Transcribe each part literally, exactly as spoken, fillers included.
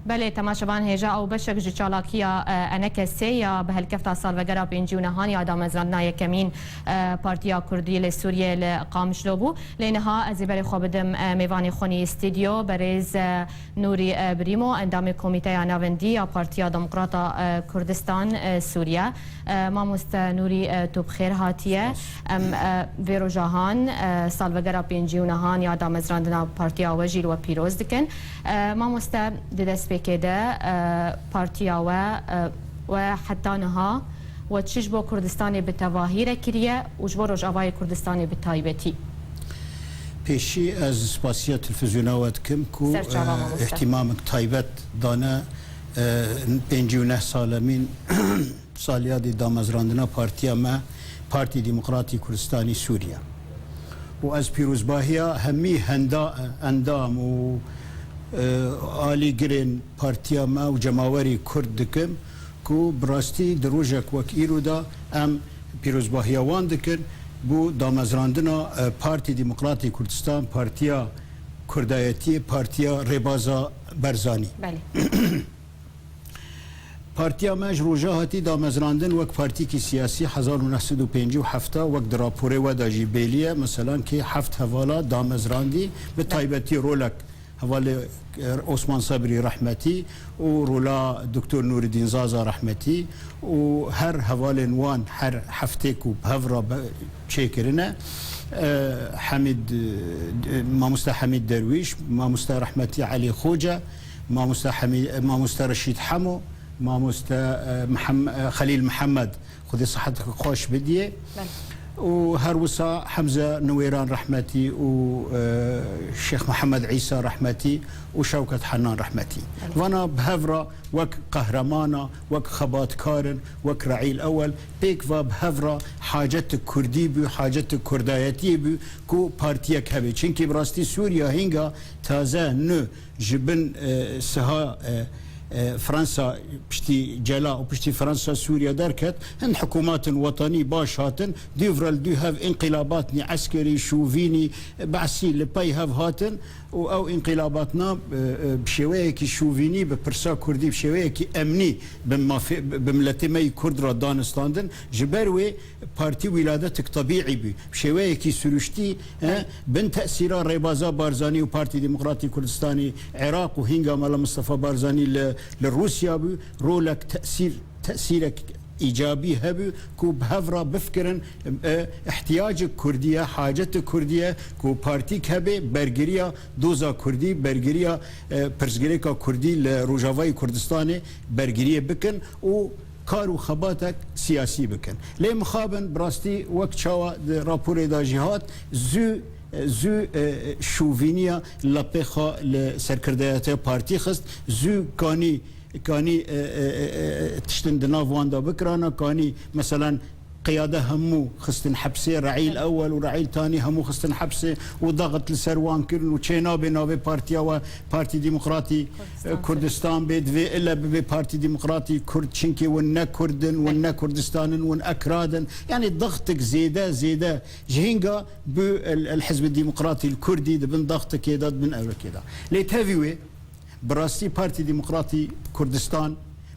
Belê, temaşevan hêja ew beşek ji çalakiya, e, eneke sê ya bi helkefta salvegera pêncî û nehan ya damezrandina yekemîn, e, Partiya Kurdî li Sûriyê li Qamişlo bû. Lê niha ez ê berê xwe bidim, e, mêvanê xwe nî stûdyo, berêz, e, Nûrî, e, Birîmo, endamê Komîteya Navendî ya Partiya Demokrata, e, Kurdistan, e, Sûriye. E, mamoste Nûrî, e, tu bi xêr hatiye. Spas. Em, e, vê roja han, e, salvegera pêncî û nehan ya damezrandina partiya we jî li we pîroz dikin. E, mamoste, di destpêkê de, e, partiya we, e, we heta niha we çi ji bo Kurdistanê bi tevahî re kiriye û ji bo Rojavayê Kurdistanê bi taybetî? Pêşî ez spasiya televîzyona we dikim ku, Ser çava, e, mamoste. Îhtîmamik taybet dane, e, pêncî û neh salemîn saliyadê damezrandina partiya me, Partî Demokratî Kurdistanî Sûriye. Û ez pîrozbahiya hemî henda-, endam û, e, alîgirên partiya me û cemawerî Kurd dikim ku bi rastî di rojek wek îro de em pîrozbahiya wan dikin bo damezrandina, e, Partî Demokratî Kurdistan, Partiya Kurdayetiyê, Partiya Rêbaza Barzanî. Belê. Partiya me ji roja hatî damezrandin wek partîkî siyasî hezar û neh sed û pêncî û heft wek di raporê we de jî bêliye, meselan kê heft hevala damezrandî, bi taybetî rolek hevalê, e, Osman Sebrî rehmetî û rola Doktor Nûreddîn Zaza rehmetî û her hevalên wan her heftê ku bi hev re be-, çêkirine, e, Hemîd, e, Mamoste Hemîd Derwîş, Mamoste rehmetî Elî Xoce, Mamoste Hemî-, Mamoste Reşîd Hemo, Mamoste, e, Mihem-, e, Xelîl Mihemed, Xwedê siheteke xweş bidiyê. Belê. Û her wisa Hemze Niwêran rehmetî û, e, Şêx Mihemed Îsa rehmetî û Şewket Henan rehmetî. Belê. Vana bi hev re wek qehremana, wek xebatkar in, wek reîl ewel, pêk ve bi hev re hacetik kurdî bû, hacetik kurdayetiyê bû ku partiyek hebe. Çimkî bi rastî Sûriya hînga taze, nû, ji bin, e, siha, e, e, Fransa piştî cela û piştî Fransa Sûriye derket, hin hikûmatên wetanî baş hatin, dûv re li dû hev înqîlabatnî eskerî, şûvînî, e, behsî li pey hev hatin û ew înqîlabatna, e, e, bi şêweyekî şûvînî, bi pirsa kurdî, bi şêweyekî emnî bi mafê-, bi miletê me yî kurd re danistandin. Ji ber wê partî wîladetik tebîî bû. Bi şêweyekî siruştî, e, Belê. bin tesîra rêbaza Barzanî û Partî Demokratî Kurdistanî Iraq û hînga Mela Mistefa Barzanî li, li Rûsya bû. Rolek tesîr, tesîrek îcabî hebû ku bi hev re bifikirin, e, ihtiyacek kurdî ye, hacetik kurdî ye ku partîk hebe, bergiriya doza kurdî, bergiriya, e, pirsgirêka kurdî li Rojavayê Kurdistanê bergiriyê bikin û kar û xebatek siyasî bikin. Lê mixabin bi rastî wek çawa di raporê de jî hat, zû, zû, e, şovîniya lepê xwe li serkirdeyatiya partî xist, zû kanî, kanî, e, e, e, e, tiştin di nav wan de bikirana, kanî meselen qiyade hemû xistin hepsê, Reîl Ewel û Reîl Tanî hemû xistin hepsê û daxit li ser wan kirin û çê nabe navê partiya we Partî Demokratî, e, Kurdistan. Kurdistan bê, divê ile bibe Partî Demokratî Kurd, çimkî win ne Kurd in, win Evet. ne Kurdistan in, win ekrad in. Yanî daxtik zêde, zêde ji hînga bû el, el Hizb Demokratî Kurdî di bin daxtikê de, di bin ewrekê de. Lê tevî wê, bi rastî Partî Demokratî Kurdistan,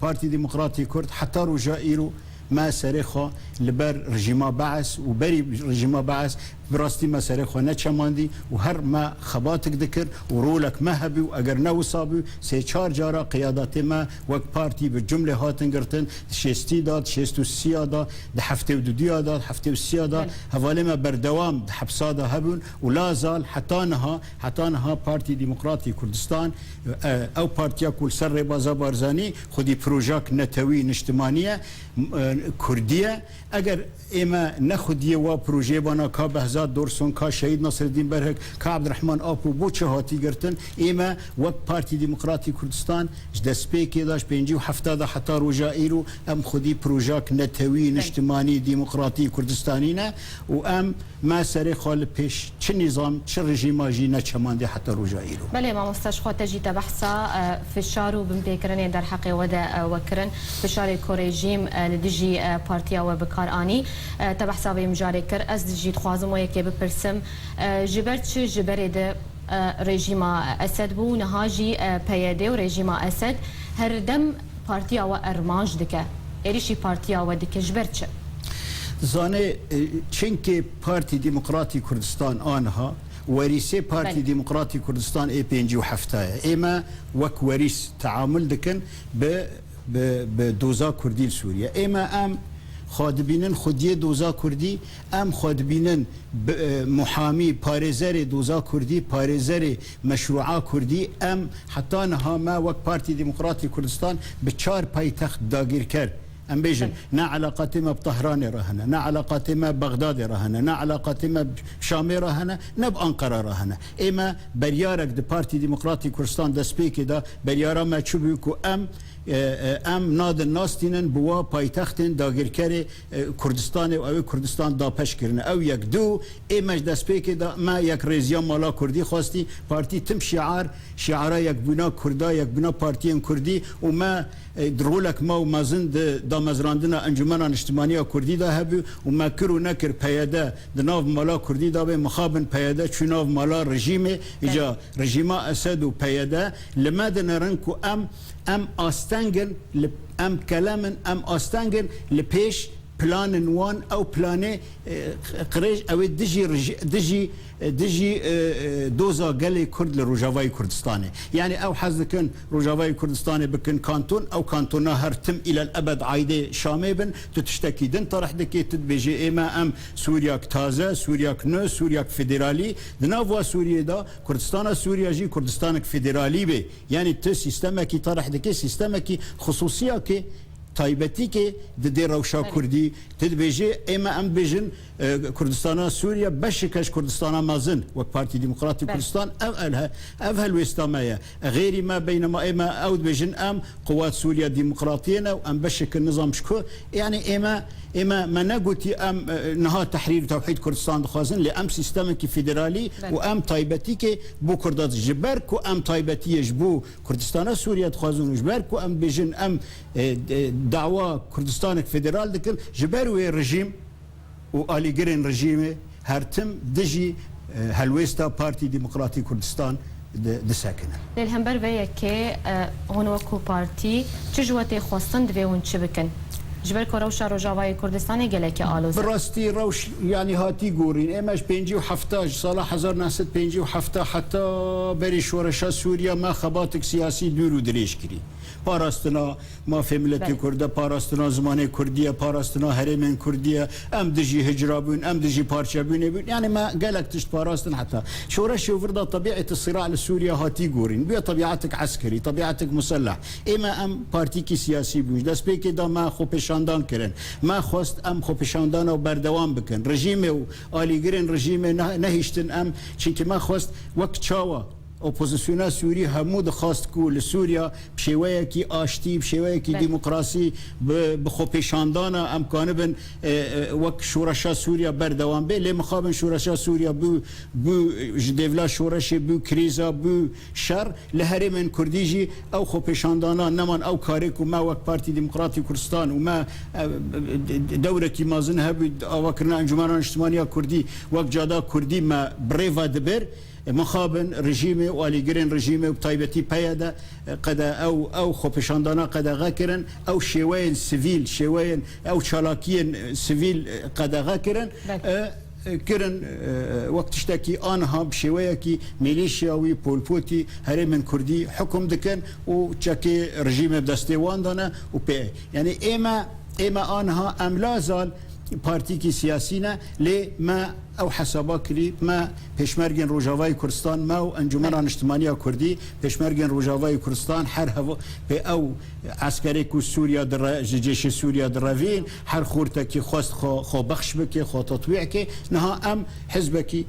Partî Demokratî Kurd heta roja îro me serê xwe li ber rejîma Bees û berî rejîma Bees bi rastî me serê xwe neçemandî û her me xebatik dikir û rolek me hebû û eger ne wisa bû, sê çar cara qiyadatê me wek partî bi cumlê hatin girtin, di şêstî de, di şêst û sî ya de, di heftê û duduya de, di heftê û sî ya de, Belê. hevalê me berdewam di hepsa de hebûn û la zal heta niha, heta niha Partî Demokratî Kurdistan, e, ew partiya ku li ser rêbaza Barzanî xwedî projak netewî niştimanî ye, e, kurdî ye. Eger ê me ne xwediyê wa projeyê bana ka Behzat Dorson, ka Şehîd Nasreddîn Berhik, ka Abdurrahman Apo bo çi hatî girtin, ê me wek Partî Demokratî Kurdistan ji destpêkê de, ji pêncî û hefta de heta roja îro em xwedî projak netewî, Belê. niştimanî, demokratî Kurdistanî ne û em me serê xwe li pêş çi nîzam, çi rejîma jî neçemandiye heta roja îro. Belê, mamoste, ji xwe te jî te behsa, e, fişar û binpêkirinên derheqê we de, e, we kirin. Fişarê ku rejîm, e, li dijî, e, partiya we bi kar anî. E, te behsa vê mijarê kir. Ez jî dixwazim we yekê bipirsim. E, ji ber çi ji berê de E, rejîma Esed bû, niha jî, e, P Y D û rejîma Esed her dem partiya we armanc dike, êrîşî partiya we dike. Ji ber çi? Zanê, e, çimkî Partî Demokratî Kurdistan aniha werîsê Partî Belê. Demokratî Kurdistan ê pêncî û heft ye. Ê me wek werîs teamul dikin bi, bi, bi doza Kurdî li Sûriye. Ê me em xwe dibînin xwediyê doza Kurdî, em xwe dibînin bi, e, muhamî, parêzerê doza Kurdî, parêzerê meşrûa Kurdî. Em heta niha me wek Partî Demokratî Kurdistan bi çar paytext dagîrker, em bêjin, Belê. ne eleqatê me bi Tehranê re hene, ne eleqatê me bi Bexdadê re hene, ne eleqatê me bi Şamê re hene, ne bi Anqara re hene. Ê me beryarek di Partî Demokratî Kurdistan destpêkê de beryara me çi bû ku em, e, e, em nadin nastînin bi wa paytextên dagirkerê, e, Kurdistanê û ew ê Kurdistan dapeş kirine. Ew yek. Du, ê me ji destpêkê de me yek rêziya mala Kurdî xwestî. Partî tim şiar, şiara yekbûna Kurda, yekbûna partiyên Kurdî û me, e, rolek me û mezin di damezrandina Encûmena Niştimaniya Kurdî de hebû û me kir û nekir P Y D di nav mala Kurdî de bê, mixabin P Y D çû nav mala rejîmê, îca rejîma Esed û P Y D li me dinerin ku em, em asteng in, li, em kelem in, em asteng in li pêş planên wan, ew planê, e, qirêj, ew ê dijî rij-, dijî, e, dijî, e, e, doza gelê Kurd li Rojavayê Kurdistanê. Yanî ew hez dikin Rojavayê Kurdistanê bikin kanton, ew kantona her tim îlel ebed aîdê Şamê bin, tu tiştekî din terih dikê, tu dibêjê ê me em Sûriyak taze, Sûriyak nû, Sûriyak federalî. Di nav wa Sûriyê de Kurdistana Sûriya jî Kurdistanek federalî bê. Yanî tu sîstemekî terih dikê, sîstemekî xisûsiyakê, taybetîkê didê rewşa Belê. Kurdî. Tu dibêjê, ê me em dibêjin, e, Kurdistana Sûriye beşek e ji Kurdistana mezin, wek Partî Demokratî Belê. Kurdistan, ev el he, ev helwêsta me ye. Xêrî me, beynema ê me, ew dibêjin, em quwat Sûriye Demokratiyê ne û em beşek in nizam ji ku. Yanî ê me, ê me, me negotî em, e, niha tehrîr û tewhîd Kurdistan dixwazin, lê em sîstemekî federalî Belê. Û em taybetîkê bo Kurda, ji ber ku em taybetiyê ji bo Kurdistana Sûriye dixwazin û ji ber ku em dibêjin em, e, e, dawa Kurdistanek federal dikin, ji ber wê rejîm û alîgirên rejîmê her tim dijî, e, helwêsta Partî Demokratî Kurdistan di-, disekinin. Lê li hember vê yekê, e, hûn wekû partî çi ji we tê xwestin, divê hûn çi bikin? Ji ber ku rewşa Rojavayê Kurdistanê gelekî aloz e. Bi rastî rewş, yanî hatî gorîn. Ê me ji pêncî û hefta, ji sala hezar neh sed pêncî û hefta heta berî şoreşa Sûriya me xebatek siyasî dûr û dirêj kirî. Parastina mafê miletê Belê. Kurd e, parastina zimanê Kurdî ye, parastina herêmên Kurdî ye. Em dijî hicra bûn, em dijî parçebûnê bûn. Yanî me gelek tişt parastin heta. Şoreşê vir de tebîet sira li Sûriye hatî gorîn. Bûye tebîetek eskerî, tebîetek muselleh. Ê me em partîkî siyasî bûn. Ji destpêkê de me xwepêşandan kirin. Me xwest em xwepêşandana û berdewam bikin. Rejîmê û alîgirên rejîmê ne-, nehiştin em, çimkî me xwest wek çawa opozisyona Sûrî hemû dixwast ku li Sûriya bi şêweyekî aştî, bi şêweyekî Belê. Demokrasî, bi, bi xwepêşandana em kanibin, e, e, wek şoreşa Sûriya berdewam bê. Lê mixabin şoreşa Sûriya bû, bû ji dêvla şoreşê, bû krîza, bû şer. Li herêmên Kurdî jî ew xwepêşandana neman, ew karê ku me wek Partî Demokratî Kurdistan û me, e, de-, de-, dewrekî mezin hebû, avakirina Encûmena Niştimaniya Kurdî wek cada Kurdî me bi rê ve dibir. E, mixabin rejîmê û alîgirên rejîmê û bi taybetî P Y D, e, qede-, ew, ew xwepêşandana qedexe kirin, ew şêweyên sivîl, şêweyên, ew çalakiyên, e, sivîl, e, qedexe kirin. Belê. E, e, kirin, e, wek tiştekî aniha bi şêweyekî milîşyawî, polpotî herêmên Kurdî hukm dikin û çekê rejîmê bi destê wan de ne û pê. Yanî ê me, ê me aniha em lazal partîkî siyasî ne, lê me ew hesaba kirî, me Pêşmergên Rojavayê Kurdistan, me û Encûmena Niştimaniya Kurdî, Pêşmergên Rojavayê Kurdistan her hev-, pê ew eskerê ku Sûriya dire-, ji cêşê Sûriya direvîn, her xortekî xwest xwe, xwe bexş bike, xwe tetwî ke. Niha em hizbekî,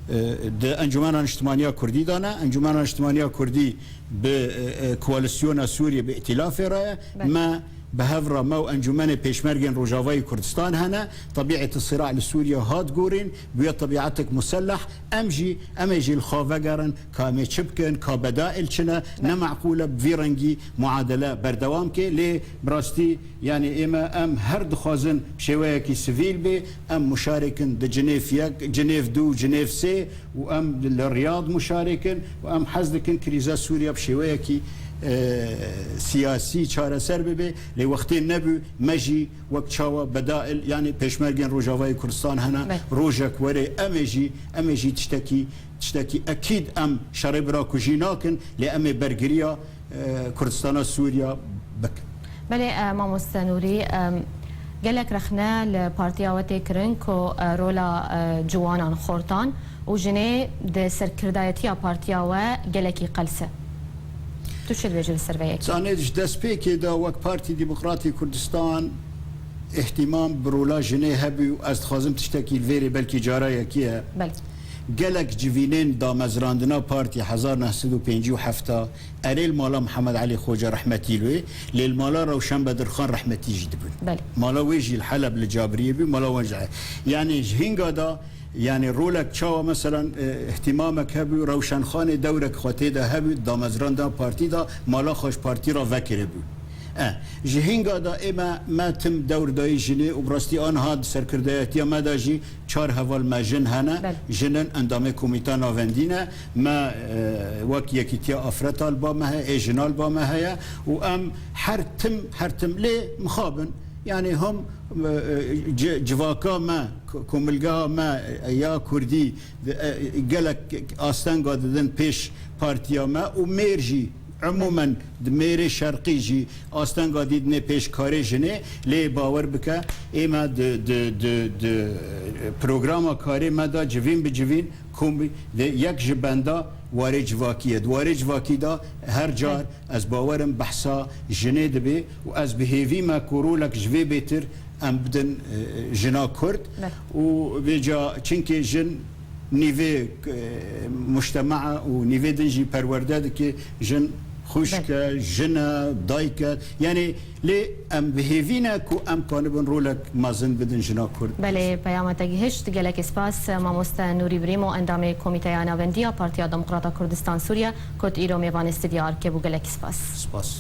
e, di Encûmena Niştimaniya Kurdî de ne. Encûmena Niştimaniya Kurdî bi, e, e, koalîsyona Sûriyê, bi îtîlafê re ye. Belê. Me Bi hev re me û Encûmenê Pêşmergên Rojavayê Kurdistan hene. Tebîet sira li Sûriye hat gorîn, bûye tebîetek muselleh. Em jî, em ê jî li xwe vegerin ka em ê çi bikin, ka bedaîl çi ne. Ne meqûl e bi vî rengî muadele berdewam ke. Lê bi rastî, yanî ême em her dixwazin bi şêweyekî sivîl bê, em muşarek in di Cinêv yek, Cinêv du, Cinêv sê û em li Riyad muşarek in û em hez dikin krîza Sûriye bi şêweyekî, e, siyasî çareser bibe. Lê wextê nebû, me jî wek çawa bedaîl, yanî Pêşmergên Rojavayê Kurdistan hene, Be- rojek were em ê jî, em ê jî tiştekî, tiştekî ekîd em şerê birakujî nakin, lê em ê bergiriya, e, Kurdistana Sûriye bikin. Belê, e, mamoste Nûrî, e, gelek rexne li partiya we tê kirin ku, e, rola, e, ciwanan, xortan û jinê di serkirdayetiya partiya we gelekî qels e. Tu çi dibêjî li ser vê yekê? Zanê, ji destpêkê de wek Partî Demokratî Kurdistan îhtîmam bi rola jinê hebû û ez dixwazim tiştekî li vêrê belkî cara yekê ye. Belê. Gelek civînên damezrandina partî hezar neh sed û pêncî û heft a erê li mala Mihemed Elî Xoce rehmetî li wê, lê li mala Rewşen Bedirxan rehmetî jî dibûn. Belê. Mala wê jî li Heleb li Cabiriyê bû, mala wan jî. Yanî ji hînga da, yanî rolek çawa, meselan, e, îhtîmamek hebû, Rewşenxanê dewrek xwe tê de hebû, damezrandina partî da, mala xwe ji partî re vekiribû. E, ji hînga da ê me, me tim dewr dayî jinê û bi rastî aniha di serkirdayetiya me de jî çar heval me jin hene. Belê. Jin in, endamê Komîta Navendî ne. Me, e, wek Yekîtiya Afreta li ba me heye, ê jina li ba me heye û em her tim, her tim lê mixabin. Yanî him, e, e, ci-, civaka me, ko-, komilgeha me, e, ya Kurdî, e, gelek astenga didin pêş partiya me û mêr jî, umûmen di mêrê şerqî jî astenga dî dinê pêş karê jinê, lê bawer bike, ê me di, di, di, di programa karê me de civîn bi civîn komî-, de yek ji benda warê civakî ye. Di warê civakî de her car Belê. ez bawerim behsa jinê dibe û ez bi hêvî me ku rolek ji vê bêtir em bidin, e, jina Kurd Belê. û vêca çinkê jin nîvê, e, mujtema û nîvê din jî perwerde dike, jin xwişk e, Belê. jin e, dayik e. Yanî lê em bi hêvî ne ku em kanibin rolek mezin bidin jina Kurd. Belê, peyama te gihişt. Gelekî spas, mamoste Nûrî Brîmo, endamê Komîteya Navendî ya Partiya Demokrata Kurdistan Sûriye, ku tu îro mêvanê stûdyoya Arikê bû. Gelekî spas. Spas.